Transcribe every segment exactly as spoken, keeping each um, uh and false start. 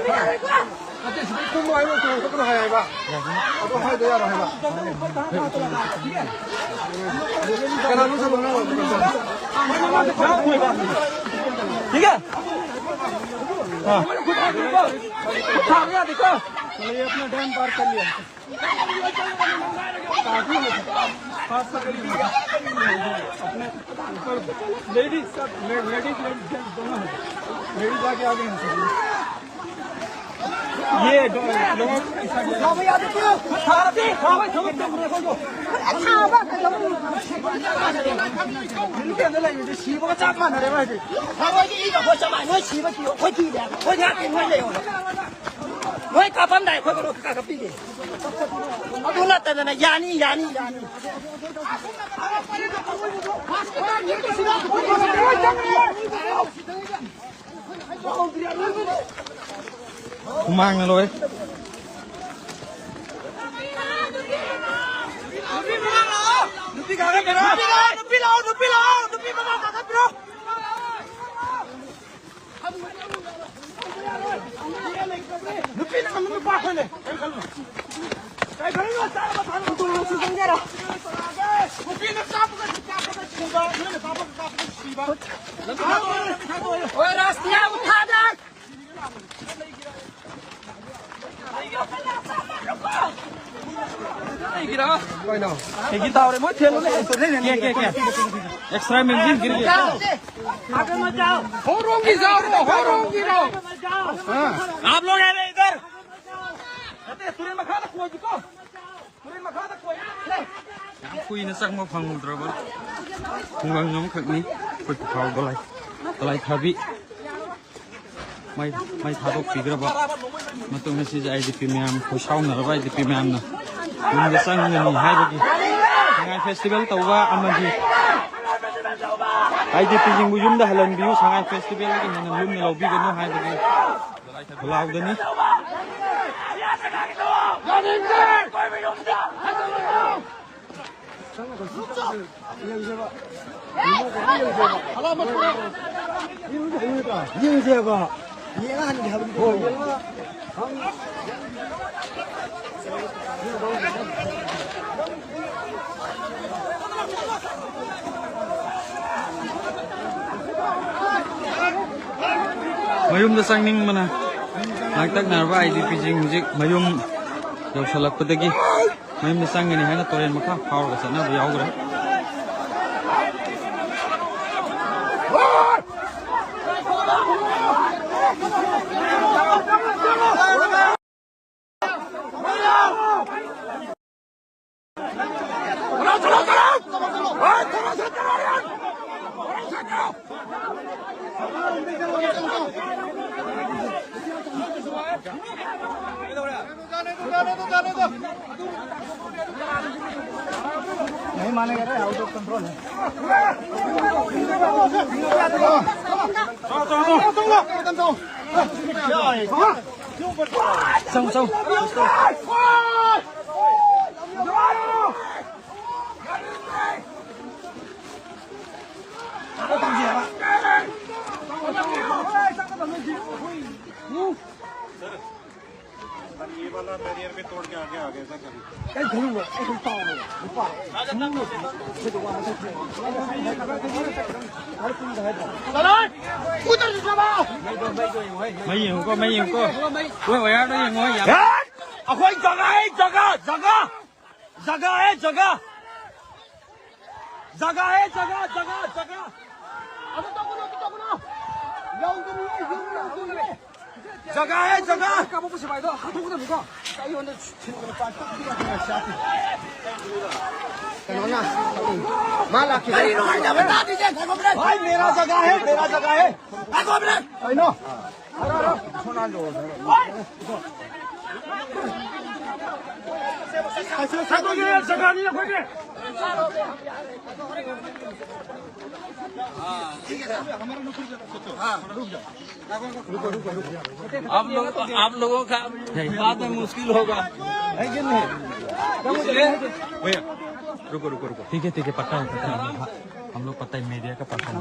ꯅꯠꯇꯦ, ꯁꯤꯗꯩ ꯀꯨꯝꯃꯣ ꯍꯥꯏꯕ, ꯇꯣꯡ ꯀꯛꯀꯅꯨ ꯍꯥꯏ ꯍꯥꯏꯕ꯫ ꯑꯗꯨ ꯍꯥꯏꯗ ꯌꯥꯔꯣꯏ ꯍꯥꯏꯕ꯫ ꯀꯅꯥꯅꯣ ꯆꯠꯂꯣ ꯅꯪ? ठीक है? हाँ। उठा गया, देखो। चलिए, अपना डैम पार कर लिया। काफी है। खास कर लेडीज, सब, ले-, लेडीज, लेडीज, जेंट्स दोनों हैं। लेडीज आगे, आगे हैं। ये दो, लोगों को ऐसा किया। ꯅꯣꯏ ꯀꯥꯞꯄꯝꯗꯥꯏ ꯑꯩꯈꯣꯏ ꯀꯩꯅꯣ ꯀꯥꯈꯠꯄꯤꯒꯦ꯫ ꯑꯗꯨ ꯅꯠꯇꯗꯅ ꯌꯥꯅꯤ, ꯌꯥꯅꯤ, ꯌꯥꯅꯤ꯫ ꯍꯨꯃꯥꯡꯅ ꯂꯣꯏꯔꯦ꯫ ꯅꯨꯄꯤ ꯂꯥꯛꯑꯣ, ꯅꯨꯄꯤ ꯂꯥꯛꯑꯣ, ꯅꯨꯄꯤ ꯂꯥꯛꯑꯣ, ꯅꯨꯄꯤ ꯃꯃꯥ ꯀꯥꯈꯠꯄꯤꯔꯣ꯫ ꯅꯨꯄꯤꯅ ꯉꯝꯕ ꯅꯨꯄꯥ ꯑꯩꯈꯣꯏꯅꯦ꯫ ꯀꯩꯝ ꯈꯜꯂꯨꯅꯨ꯫ ꯀꯩ ꯈꯜꯂꯨꯅꯨ, ꯆꯥꯅꯕ ꯊꯛꯅꯕ ꯄꯨꯔꯛꯑꯣ, ꯁꯤ ꯆꯪꯖꯔꯣ꯫ ꯅꯨꯄꯤꯅ ꯀꯥꯞꯄꯒ ꯀꯥꯞꯄꯒ ꯁꯤꯕ, ꯅꯣꯏꯅ ꯀꯥꯞꯄꯒ ꯀꯥꯞꯄꯒ ꯁꯤꯕ꯫ ꯂꯝꯕꯤ ꯊꯥꯗꯣꯛꯑꯣ, ꯂꯝꯕꯤ ꯊꯥꯗꯣꯛꯑꯣ꯫ ꯑꯣꯏ, ꯔꯥꯁꯇꯤꯌꯥ ꯎꯊꯥꯗ꯫ ꯀꯩꯒꯤꯔꯣ? ꯀꯩꯅꯣ? ꯀꯩꯒꯤ ꯇꯥꯎꯔꯦ? ꯃꯣꯏ ꯊꯦꯜꯂꯨꯅꯦ꯫ ꯀꯦ, ꯀꯦ, ꯀꯦ? ꯑꯦꯛꯁꯇ꯭ꯔꯥ ꯃꯦꯒꯥꯖꯤꯟ ꯒꯤꯔ ꯒꯦ? ꯍꯣꯔꯣꯡꯒꯤ ꯖꯥꯎꯔꯣ, ꯍꯣꯔꯣꯡꯒꯤꯔꯣ? आप लोग आ रहे इधर। ꯅꯠꯇꯦ, ꯇꯨꯔꯦꯜ ꯃꯈꯥꯗ ꯀꯣꯏꯁꯤꯀꯣ꯫ ꯇꯨꯔꯦꯜ ꯃꯈꯥꯗ ꯀꯣꯏ꯫ ꯌꯥꯝ ꯀꯨꯏꯅ ꯆꯪꯕ ꯐꯪꯉꯨꯗ꯭ꯔꯕ ꯈꯨꯡꯒꯪ ꯑꯃꯈꯛꯅꯤ ꯑꯩꯈꯣꯏ ꯄꯨꯈꯥꯎ ꯗꯣꯂꯥꯏ, ꯗꯣꯂꯥꯏ ꯊꯥꯕꯤ꯫ ꯃꯩ, ꯃꯩ ꯊꯥꯗꯣꯛꯄꯤꯈ꯭ꯔꯕ ꯃꯇꯨꯡ ꯑꯁꯤꯗ ꯑꯥꯏ ꯗꯤ ꯄꯤ ꯃꯌꯥꯝ, ꯑꯩꯈꯣꯏ ꯁꯥꯎꯅꯔꯕ ꯑꯥꯏ ꯗꯤ ꯄꯤ ꯃꯌꯥꯝꯅ ꯌꯨꯝꯗ ꯆꯪꯒꯅꯤ ꯍꯥꯏꯕꯒꯤ ꯁꯉꯥꯏ ꯐꯦꯁꯇꯤꯚꯦꯜ ꯇꯧꯕ ꯑꯃꯗꯤ ꯑꯥꯏ ꯗꯤ ꯄꯤꯁꯤꯡꯕꯨ ꯌꯨꯝꯗ ꯍꯜꯍꯟꯕꯤꯌꯨ, ꯁꯉꯥꯏ ꯐꯦꯁꯇꯤꯚꯦꯜꯒꯤ ꯍꯦꯟꯅ ꯂꯨꯝꯅ ꯂꯧꯕꯤꯒꯅꯨ ꯍꯥꯏꯕꯒꯤ ꯈꯣꯜꯂꯥꯎꯗꯅꯤ꯫ ꯌꯦꯡꯁꯦꯕ꯫ ꯃꯌꯨꯝꯗ ꯆꯪꯅꯤꯡꯕꯅ ꯂꯥꯡꯇꯛꯅꯔꯕ ꯑꯥꯏ ꯗꯤ ꯄꯤꯁꯤꯡ ꯍꯧꯖꯤꯛ ꯃꯌꯨꯝ ꯌꯧꯁꯤꯜꯂꯛꯄꯗꯒꯤ ꯃꯌꯨꯝꯗ ꯆꯪꯒꯅꯤ ꯍꯥꯏꯅ ꯇꯨꯔꯦꯜ ꯃꯈꯥ ꯐꯥꯎꯔꯒ ꯆꯠꯅꯕ ꯌꯥꯎꯈ꯭ꯔꯦ꯫ नहीं मानेगा रे, आउट ऑफ कंट्रोल है। चलो, चलो। ये वाला बैरियर भी तोड़ के आगे आ गए सर कभी। ꯃꯩ ꯌꯦꯡꯉꯨꯀꯣ, ꯃꯩ ꯌꯦꯡꯉꯨꯀꯣ꯫ ꯍꯣꯏ, ꯋꯥꯌꯥꯔꯗꯣ ꯌꯦꯡꯉꯣ, ꯌꯥꯝ ꯑꯩꯈꯣꯏ ꯖꯒꯥ ꯍꯦ, ꯖꯒꯥ, ꯖꯒꯥ꯫ ꯖꯒꯥ ꯍꯦ, ꯖꯒꯥ꯫ ꯖꯒꯥ ꯍꯦ, ꯖꯒꯥ, ꯖꯒꯥ, ꯖꯒꯥ꯫ ꯑꯗꯨ ꯇꯧꯒꯅꯨ, ꯑꯗꯨ ꯇꯧꯒꯅꯨ꯫ ꯌꯧꯗ꯭ꯔꯤꯌꯦ, ꯌꯨꯝ ꯌꯧꯗ꯭ꯔꯤꯌꯦ꯫ ꯖꯒꯥ ꯍꯦ, ꯖꯒꯥ꯫ ꯀꯥꯞꯄꯛꯄ ꯁꯤꯐꯥꯏꯗꯣ ꯍꯥꯠꯇꯣꯛꯀꯗꯕꯅꯤꯀꯣ꯫ ꯑꯩꯉꯣꯟꯗ ꯊꯤꯟꯕꯗ ꯄꯥꯏ ꯀꯛꯄꯤꯔꯛꯇꯅ ꯆꯥꯛꯇꯤ꯫ ꯀꯩꯅꯣꯅ, ꯃꯥ ꯂꯥꯛꯈꯤꯕ꯫ ꯀꯔꯤꯅꯣ ꯍꯥꯏꯅꯕ ꯇꯥꯗ꯭ꯔꯤꯁꯦ? ꯉꯥꯏꯈꯣ ꯑꯃꯨꯛꯇ꯫ ꯚꯥꯏ, ꯃꯦꯔꯥ ꯖꯒꯥ ꯍꯦ, ꯃꯦꯔꯥ ꯖꯒꯥ ꯍꯦ꯫ ꯉꯥꯏꯈꯣ ꯑꯃꯨꯛꯇ꯫ ꯀꯩꯅꯣ? आप लोग, आप लोगों का बात में मुश्किल होगा। इसलिए भैया, रुको, रुको, रुको। ठीक है, ठीक है, पक्का है, पक्का है। हम लोग पता है, मीडिया का पर्सन है।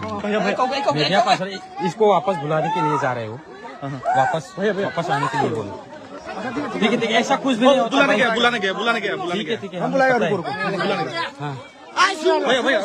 मीडिया पर्सन, इसको वापस बुलाने के लिए जा रहे हो। वापस, वापस आने के लिए बोलो। ठीक है, ठीक है, ऐसा कुछ भी नहीं होता बुलाने भाई। गया, बुलाने गया, बुलाने गया, बुलाने ठीक है, गया। ठीक है, हम हमें बुलाएगा, पता है। रुको, रुको। बुलाने गया। हाँ। भैया, भैया।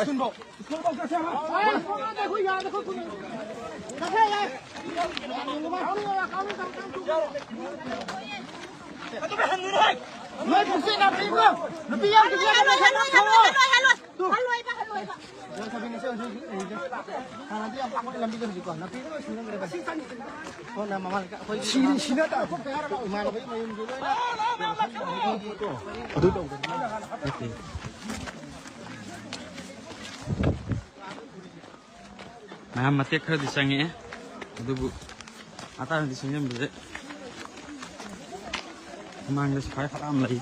ꯃꯌꯥꯝ ꯃꯇꯦꯛ ꯈꯔꯗꯤ ꯆꯪꯉꯛꯑꯦ, ꯑꯗꯨꯕꯨ ꯃꯇꯥꯡꯗꯤ ꯁꯤꯡꯖꯟꯕꯁꯦ ꯃꯃꯥꯡꯗ ꯁꯤꯐꯥꯏ ꯐꯅꯌꯥꯝ ꯂꯩ꯫